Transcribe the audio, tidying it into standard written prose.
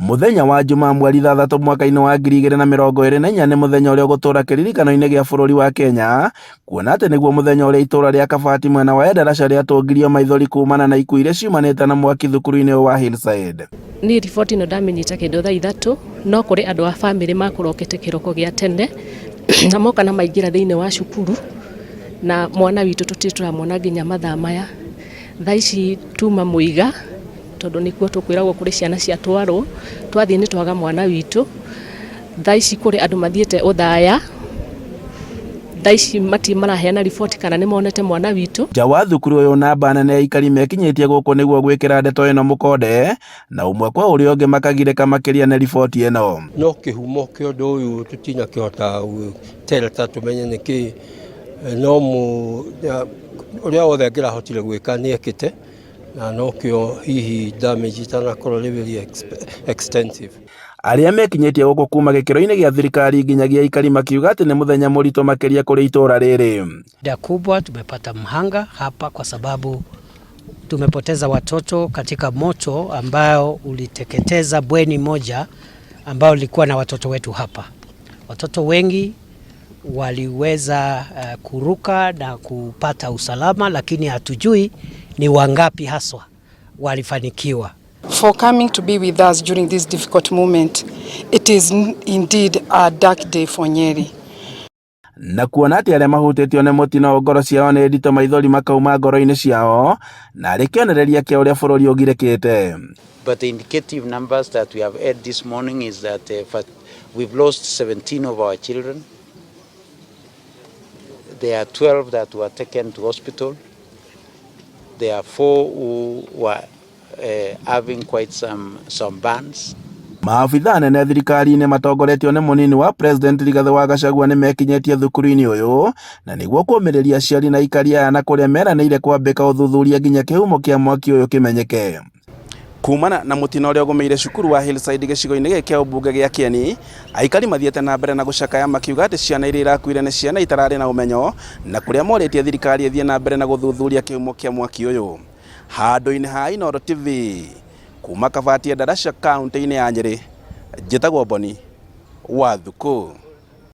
Mũthenya wa Jumaa mweri 6 mwaka-inĩ wa 2024 nĩ mũthenya ũrĩa ũgũtũũra kĩririkano-inĩ gĩa bũrũri wa Kenya, kuona atĩ nĩguo mũthenya ũrĩa itũũra rĩa Kabati mwena wa Endarasha rĩatũngirio maithori kumana na ikuũ iria ciumanĩte na mwaki thukuru-inĩ ũyũ wa Hillside. Niĩ riboti ĩno ndamĩnyita kĩndũ thaa 3, no kũrĩ andũ a bamĩrĩ makũrokete kĩroko gĩa tene, na moka na maingĩra thĩinĩ wa cukuru, na mwana witũ tũtirĩ tũramwona nginya mathaa maya. Thaa ici tuma Mũiga, tondũ nĩkuo tũkwĩragwo kũrĩ ciana ciatwarwo, twathiĩ nĩ twaga mwana witũ. Thaa ici kũrĩ andũ mathiĩte Othaya, thaa ici matirĩ maraheana riboti kana nĩ monete mwana witũ. Nja wa thukuru ũyũ namba nene ya aikari mekinyĩtie gũkũ nĩguo gwĩkĩra ndeto ĩno mũkonde, na ũmwe kwa ũrĩa ũngĩ makagirĩka makĩria nĩ riboti ĩno. No kĩhumo kĩa ũndũ ũyũ tũtinakĩhota gũtereta tũmenye nĩkĩ, no ũrĩa wothe angĩrahotire gwĩka nĩ ekĩte, na nokĩo hihi damage itanakorwo ĩrĩ very extensive. Arĩa mekinyĩtie gũkũ kuma gĩkĩro-inĩ gĩa thirikari nginyagia aikari makiuga atĩ nĩ mũthenya mũritũ makĩria kũrĩ itũũra rĩrĩ. Shida kubwa tumepata mhanga hapa kwa sababu tumepoteza watoto katika moto ambao uliteketeza bweni moja ambao lilikuwa na watoto wetu hapa. Watoto wengi waliweza kuruka na kupata usalama, lakini hatujui ni wangapi haswa walifanikiwa. For coming to be with us during this difficult moment. It is indeed a dark day for Nyeri. Na kuona atĩ arĩa mahutĩtio nĩ mũtino ngoro ciao nĩ nditũ, maithori makauma ngoro-inĩ ciao, na arĩ kĩonereria kĩa ũrĩa bũrũri ũgirĩkĩte. But the indicative numbers that we have heard this morning is that we've lost 17 of our children. There are 12 that were taken to hospital. There are 4 who were having quite some burns. Maabithaa anene thirikari-inĩ matongoretio nĩ mũnini wa president Rigathĩ wa Gachagua nĩ mekinyĩtie thukuru-inĩ ũyũ na nĩguo kũmĩrĩria aciari na aikari aya, na kũrĩa meranĩire kwambĩka ũthuthuria nginya kĩhumo kĩa mwaki ũyũ kĩmenyeke. Kumana na mũtino ũrĩa ũgũmĩire cukuru wa Hillside gĩcigo-inĩ gĩkĩ kĩa ũmbunge gĩa Kieni, aikari mathiĩte na mbere na gũcakaya makiuga atĩ ciana iria irakuire nĩ ciana itararĩ na ũmenyo, na kũrĩa morĩtie thirikari ĩthiĩ na mbere na gũthuthuria kĩhumo kĩa mwaki ũyũ. Handũ-inĩ ha Inooro TV, kuma Kabati Endarasha, kaunti-inĩ ya Nyĩrĩ, njĩtagwo Boni wa Thuku.